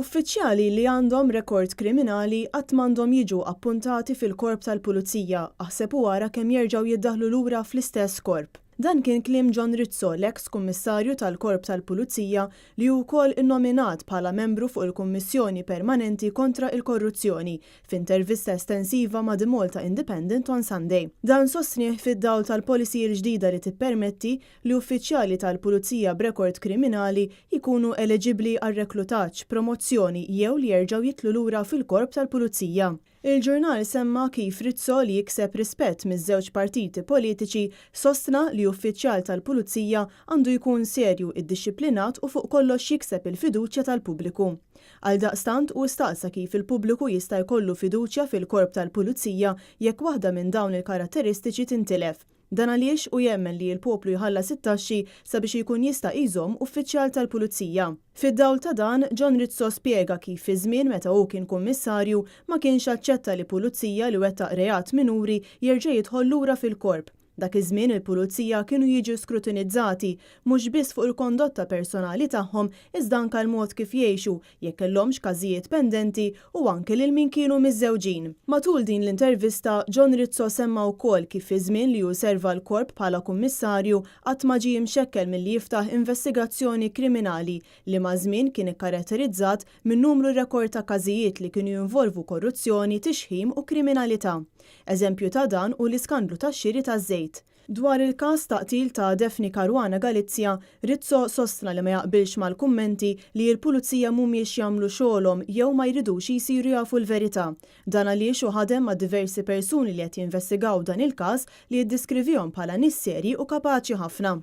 Uffiċjali li għandhom rekord kriminali qatt m'għandhom jiġu appuntati fil-Korp tal-Pulizija, aħseb u ara kemm jerġgħu jiddaħħlu lura fl-istess korp. Dan kien kliem John Rizzo, l-eks Kummissarju tal-Korp tal-Pulizija li hu wkoll innominat bħala membru fuq il-Kummissjoni Permanenti kontra il-Korruzzjoni, f'intervista estensiva ma' The Malta Independent on Sunday. Dan sostnieh fid-dawl tal-policy l-ġdida li tippermetti li uffiċjali tal-Pulizija b'rekord kriminali jkunu eliġibbli għal reklutaġġ, promozzjoni jew li jerġgħu jidħlu lura fil-Korp tal-Pulizija. Il-ġurnal semma kif Rizzo, li jikseb rispett miż-żewġ partiti politiċi, sostna li uffiċjal tal-Pulizija għandu jkun serju, iddixxiplinat u fuq kollox jikseb il-fiduċja tal-pubbliku. Għaldaqstant hu staqsa kif il-pubbliku jista' jkollu fiduċja fil-Korp tal-Pulizija jekk waħda minn dawn il-karatteristiċi tintilef. Dan għaliex hu jemmen li l-poplu jħallas it-taxxi sabiex jkun jista' jżomm uffiċjal tal-Pulizija. Fid-dawl ta' dan, John Rizzo spjega kif fi żmien meta hu kien kummissarju ma kienx aċċetta li pulizija li wettaq reat minuri jerġa' jidħol lura fil-korp. Dak iż-żmien il-pulizija kienu jiġu skrutinizzati mhux biss fuq il-kondotta personali tagħhom, iżda anke l-mod kif jgħixu, jekk kellhomx każijiet pendenti u anke lil min kienu miżżewġin. Matul din l-intervista, John Rizzo semma wkoll kif fi żmien li hu serva l-korp bħala kummissarju qatt ma ġie imxekkel milli jiftaħ investigazzjoni kriminali, li maż-żmien kien ikkaratterizzat minn numru rekord ta' każijiet li kienu jinvolvu korruzzjoni, tixħim u kriminalità. Eżempju ta' dan hu l-iskandlu tax-xiri taż-żejt. Dwar il-każ ta' qtil ta' Daphne Caruana Galizia, Rizzo sostna li ma jaqbilx mal-kummenti li l-pulizija mhumiex jagħmlu xogħolhom jew ma jridux jsiru jafu l-verità. Dan għaliex hu ħadem ma' diversi persuni li qed jinvestigaw dan il-każ li jiddiskrivihom bħala nies serji u kapaċi ħafna.